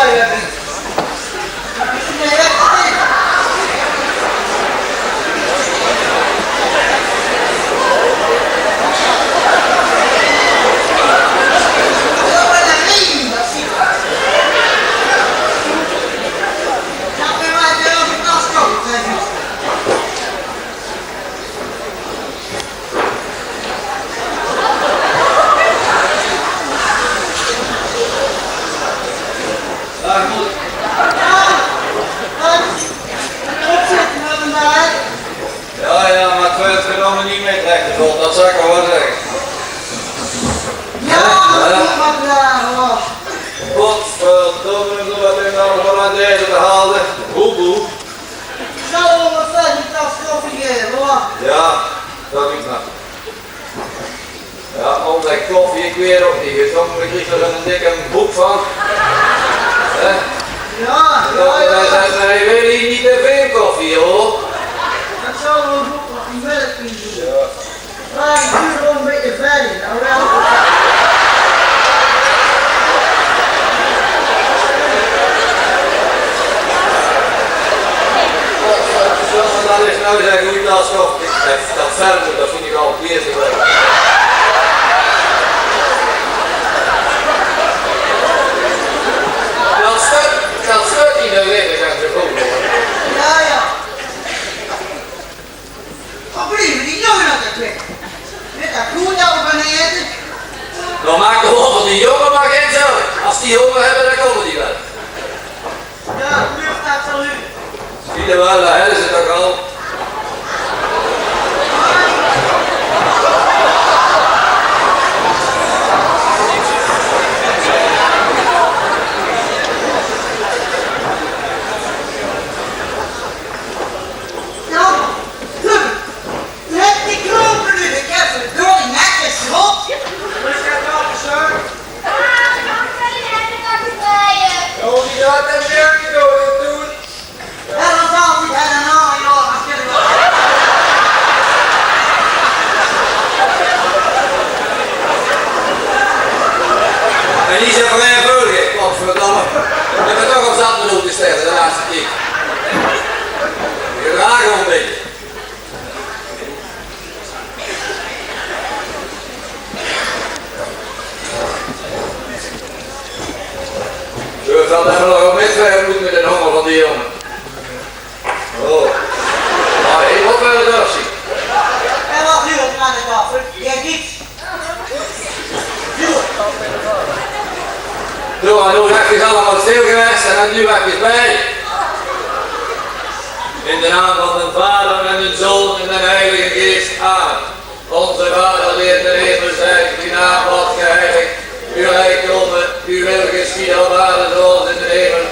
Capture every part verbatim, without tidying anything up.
Jao, jao, mer ich weit 't genómme neet mieë trèkke, dat zal ich waal zègke. Jao, dat mót mer klaar, huur. Godverdomme, zo wat ich allemaol aan deze te halde. Boe, boe. Zo, wat zèk ich, dat is toch weer, huur. Jao, dat is mer. Jao, ózze koffie, ich weit ouch neet. Soms krieg ich d'r ein dikke boek van. Hè? Jao, jao, jao. Mer ich wil hie neet te väöl koffie, huur. Dat zal waal good, want die melk in. Jao. Vraag ich noe gewoon ein bietje verder. Nou, jao. Dat is nou zo'n goeie tas, toch? Dat, dat verder, dat vind ich al bezig. Dat stut, dat stut in de ribben, zegt ze goed, hoor. Jao, jao. Wat blieve die jonge nog te kwiek? Mit dat goed open eten? Dan maak de honger van die jonge maar geen zorg. Als die honger hebben, dan komen die wel. Jao, tuurlik, absoluut. Zie je wel, daar hebben ze toch al. Jao, hup. Trek die knopen oet de keffer, door die nette strot. Is dat wel gezorgd? Ah, ik kan geen hebben dat ik bij je. Oh, die had hem weer niet door doen. Ja, dat zal niet helemaal, joh. En die zegt van, "Hé, Burger, godverdomme. Ik ben toch op zat minuten sterven, de laatste keer." Gedragen een beetje. Zullen we dat even nog op met, eh, moeten met de honger van die jongen? Oh. Ah, ik moet wel eens afzien. En wat nu op aan de tafel? Jij niet. Doe maar, doe, dat is allemaal stil geweest en dan nu even bij. In de naam van den Vader en den Zoon en den Heilige Geest. Amen. Onze Vader, die in den hemel zijt, uw naam wordt geheiligd. Uw rijk komen, uw wil geschieden op aarde zoals in den hemel.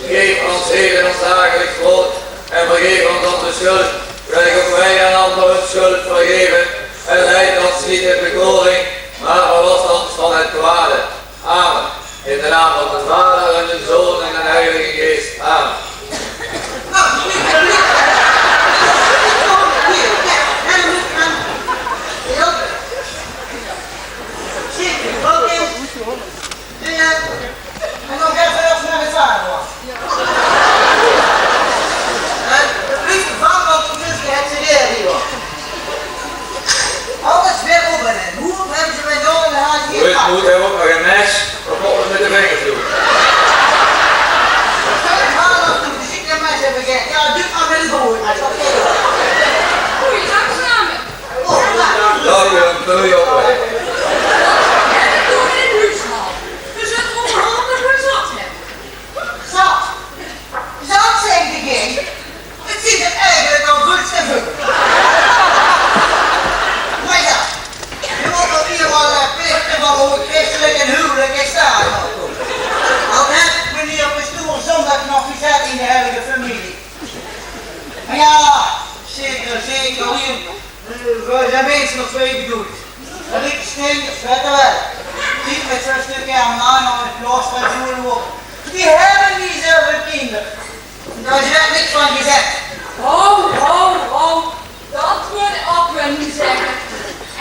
Geef ons heden ons dagelijks brood en vergeef ons onze schuld, gelijk ook wij aan anderen hun schuld vergeven. En leid ons niet in bekoring, maar verlos ons van het kwade. Amen. In de naam van den Vader en den Zoon en den Heilige Geest. Amen. En dan gaan we eerst naar de vader. Hè? Ruud van, want toen is het weer hier. Alles weer op en hoe hebben ze bij jou in de haak hier? Ruud moet hij ook nog een mes, of moet het met de vingers doen? Vader, toen de ziekte mes hebben gehad. Ja, dit kan wel goed. Goeiedag samen. Oh, ja. Dank u, dank u wel. En toen in Huusman. We zullen onderhand nog wel zat hebben. Zat? Zat, zegt de gek. Het zit er eigenlijk al goed te veel. Maar ja, je moet ook hier wel, eh, plichten van hoe het christelijk en huwelijk is daar. Al heb meneer Pastoor zondag nog gezet in de heilige familie. Maar ja, zeker, zeker, hier. Eh, we zijn mensen nog twee bedoeld. En ik steen, weten wel. Niet met zo'n stukje aan mijn aan het los van Joel op. Die hebben niet zoveel kinderen. Daar is echt niks van gezegd. Ho, ho, ho. Dat kun je ook weer niet zeggen.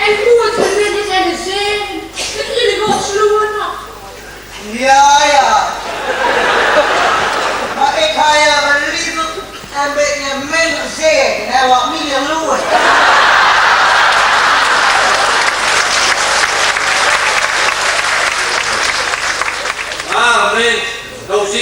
En hoe het er met is en de zin, de iedere godsloer nog. Ja, ja.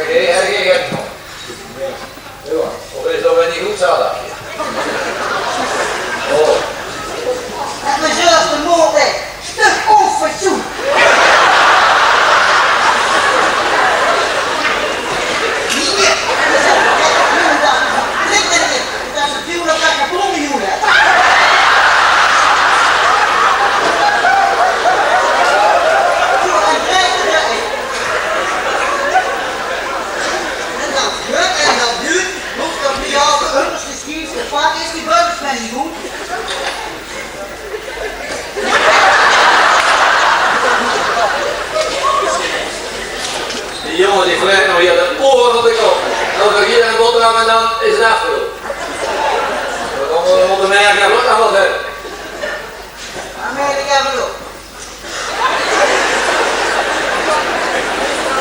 Oké, hè, hè, hè. Jao, of is dat weer neet good, Sarah? Oh. Het is zelfs de moord, hè. Stuk onfatsoen. Neet mieë. Drink er in. Dat is natuurlijk dat je blonde joel hebt. Zo, en drink er in. En dat druk en dat duurt, hoeft toch niet al de ummers te schieten, de pak is die bubbels met niet goed. Die jongen die vliegt nog hier de oren op de kop. Als er hier een boterham en dan is het afgelopen. Dan gaan we op de merk en wat allemaal hebben. Amerika bedoel.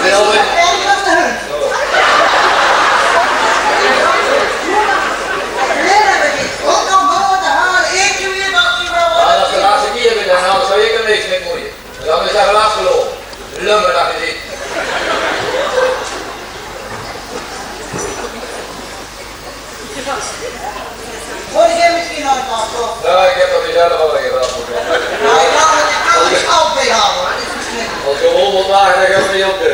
Wel, hè? Ja, dat is de laatste keer weer, dan zou ik er niks mee moeien. Dan is het afgelopen. Lummer dat gezicht. Hoor jij misschien nog wat, toch? Ja, ik heb er mezelf al een gedacht. Nou, ik kan het, ik kan het niet altijd houden, hoor. Het is verschrikkelijk. Als je honderd dagen, dan gaan we niet op de.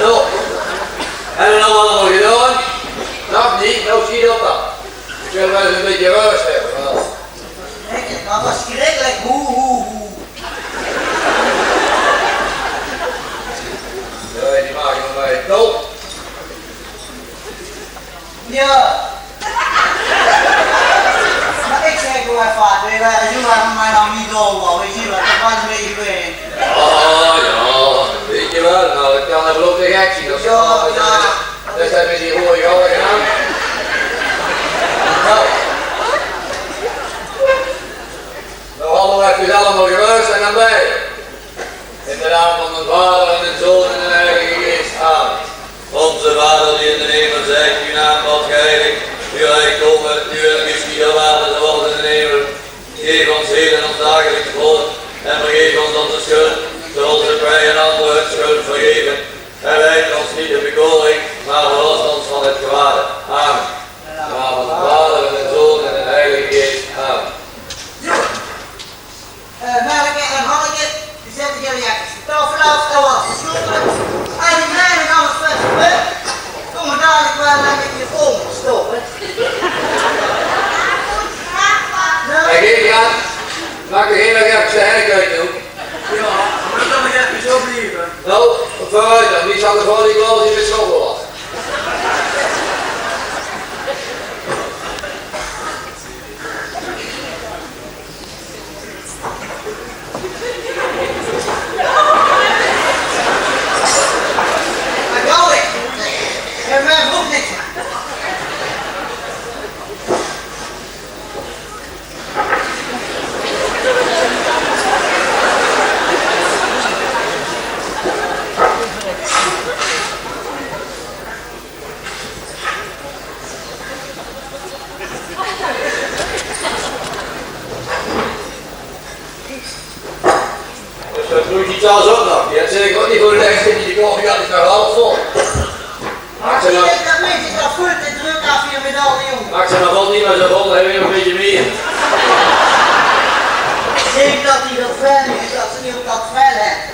Zo. Hebben we nou allemaal gedaan? Nog niet, nou schiet op dan. Ik wil wel eens een beetje rust hebben. Dat was schrikkelijk. Hoe, hoe, hoe. Ja, die maken nog maar dood. Ja. Maar ik zeg gewoon even, we waren zo lang maar nog niet door, weet je wel. Dat was een beetje vreemd. Ah, ja, weet je wel. Nou, ik kan er wel op de gek zien. Ja, ja. Dat zijn we die rode gouden gedaan. Nou. Nou, hallo, heb je allemaal gerust en dan bij. In de naam van de Vader en de Zoon en de Heilige Geest. Amen. Onze Vader die in de hemel zijt, uw naam wordt geheiligd. Uw rijk kome, uw wil geschiede op aarde zoals in de hemel. Geef ons heden ons dagelijks brood en vergeef ons onze schuld, zoals ook wij en anderen Vergeven en leid ons niet in bekoring, maar verlos ons van het kwade. Amen. In de naam van de Vader en de Zoon en de Heilige Geest. Amen. Eh, Melke en Hanneke, die zette jullie even de tafel af. Dat was de schoolreis. En die krijgen dan het beste punt. Komen dadelijk wel een beetje onderstoppen. Hey, Gerard, maak er geen nog even de hek uit, joh. Ja, maar dan nog even zo blijven. Nou, vooruit dan. Wie zal de volgende klas in de school was? Dus dat doe ik niet zelfs ook nog. Die had zeker ook niet voor de lijst in die koffie, had ik nog half vol. Maak ze nou, dat mensen dat voelt de druk af hier met al die jongens. Maak ze nou wel niet meer zo vol, dan hebben we een beetje meer. Ik denk dat die dat fijn is, dat ze niet op dat fijn hebben.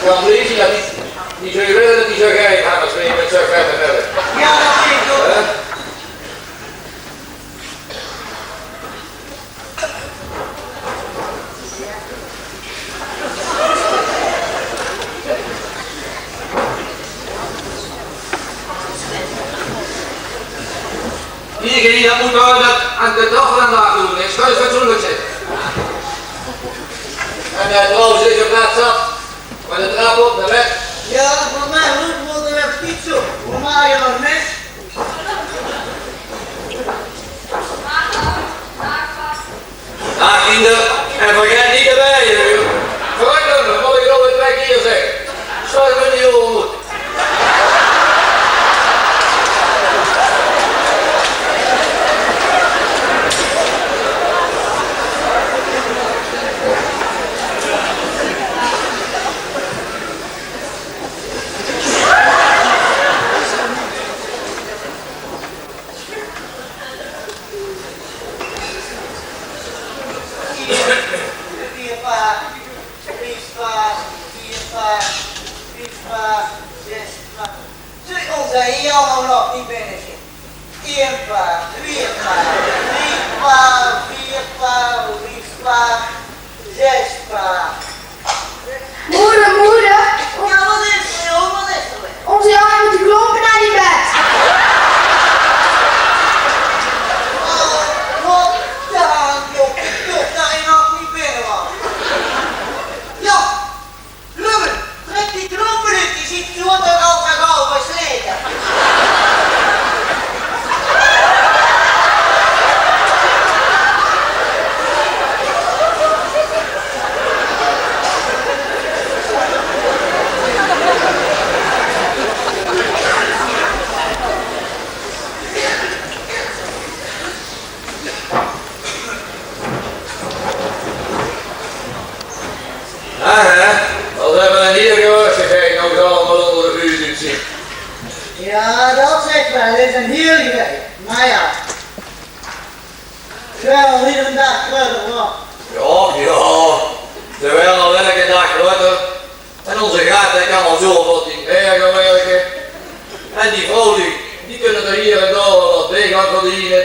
Dan lees je dat niet. Die zul je willen dat die zo geit gaan als we hier met zo'n vette hebben. Ja, dat vind ik ook. Hè? Iedereen dat moet houden dat aan de dag vandaag doen. Ik zou eens fatsoenlijk zitten. En eh, trouwens, deze plaats zat. Maar de trap op, de weg. Ja, voor mij moet worden we pizza. Voor mij nog mis. Daag, kinder. En vergaet neet de wei, hè. Veuroet dan, dan mót ich nog ein paar kier zègke. Stel ich mit die jónge mót. Vier paar, drie paar, vier paar, vier paar, zes paar. Zul ich ózze hie allemaol nog neet binne zeen? Ein paar, twee paar, drie paar, vier paar, vijf paar, zes paar. Moeder, moeder. Ja, wat is er, joh? Wat is er weer? Onze jongen moeten klompen naar die bed. Oh, wat dan, joh? Toch dat je nog niet binnen was. Ja, Ruben, trek die klompen uit. Je ziet zo dat al gaat oversleten. Aha, wat hebben we hier gehoord? Ze kijken ook allemaal onder de vuur zien. Ja, dat zegt wel eens een heel gevecht. Maar ja. Terwijl al iedere dag groter wordt. Ja, ja. Terwijl al elke dag groter. En onze gate kan al zo vlot niet meer gaan werken. En die vrouwlui, die kunnen er hier en daar wel wat bij gaan verdienen.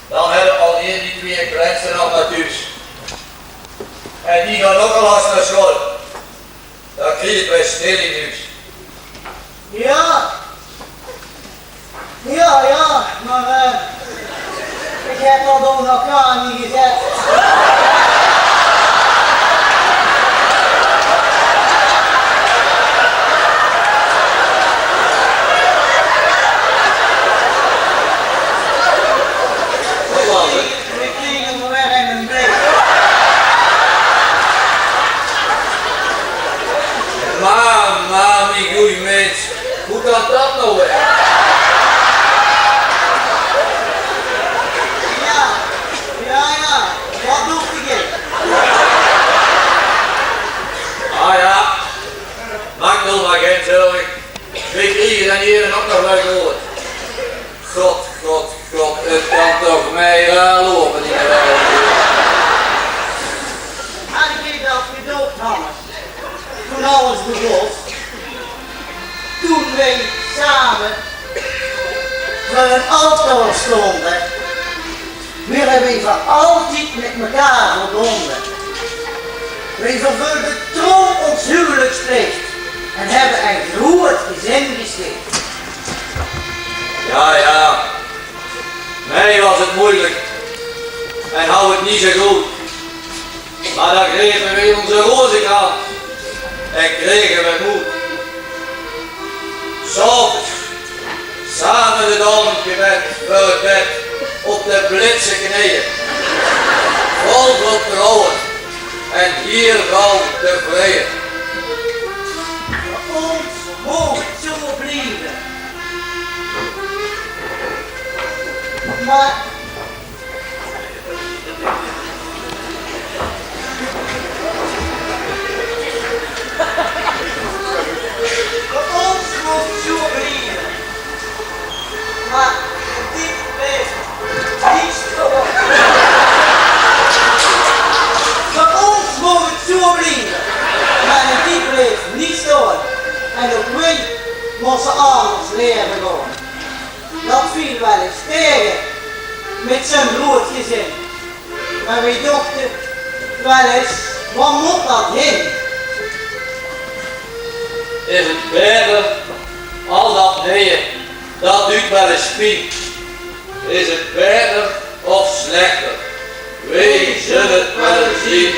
Dan hebben al hier die twee kleinste nog maar thuis. En die gaan ook al haast naar school. Dat kriegt bij stil in huis. Ja. Ja, ja, maar eh, ik heb al door elkaar niet gezet. Mama, mien goeie mins. Hoe kan dat nou weer? Ja, ja, ja. Wat doet die? Alles begós, toen weej same veur 'n altaor stónge, waere weej veur altied mit mekaar verbónge. Weej vervulde trouw ós huwelijksplicht en hebbe ein groeët gezin gesticht. Jao, jao, mej waas 't meujelik en hou 't neet zoe good. Mer dan grepe weej ózze rozekrans en krege weej moed. 's Aoves same 't aovendjebed veur 't bed op de blitse kneje. Vol vertrouwe en hieël gaw tevreje. Veur ós moog 't zoe blieve. Mer veur ós moog 't zoe blieve. Mer dit blief neet stoon. Veur ós moog 't zoe blieve. Mer dit blief neet stoon. En ouch weej móste anders laeve gaon. Dat viel waal ins taege mit zoe'n groeët gezin. Mer weej dochte waal ins, wo mót dat hin? Is 't baeter, al dat neje, dat duut waal ins pien? Is 't baeter of slechter? Weej zulle 't waal zeen.